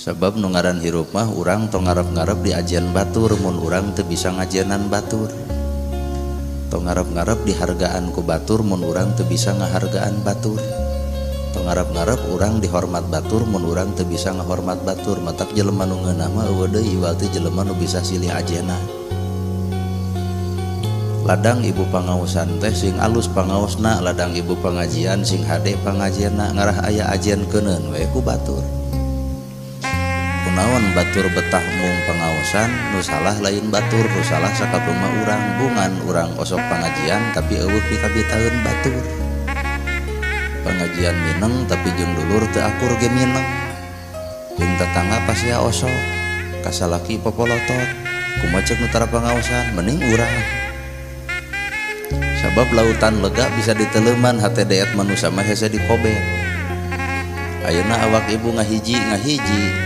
Sabab nu ngaran hirup mah urang tong ngarep-ngarep diajian batur mun urang teu bisa ngajianan batur. Tong ngarep-ngarep dihargaan ku batur mun urang teu bisa ngahargaan batur. Tong ngarep-ngarep urang dihormat batur mun urang teu bisa ngahormat batur. Matak jelema nu ngeunah mah eueuh deui iwal teh jelema nu bisa silih ajena. Ladang ibu pangaosan teh sing alus pangaosna, ladang ibu pangajian sing hade pangajianna, ngarah aya ajian keuneun we ku batur. Kunaon batur betah mung pangaosan, nu salah lain batur, nu salah sakapeung mah urang, bungan urang osok pangajian tapi eueuh pikabitaeun batur. Pangajian mineng tapi jeung dulur teu akur ge mineng. Jeung tetangga pasea osok, kasalaki popolotot, kumaha ceuk nu tara pangaosan, mending urang. Sabab lautan lega bisa diteleman, hate deet manusia mah hese dikobet. Ayeuna awak ibu ngahiji ngahiji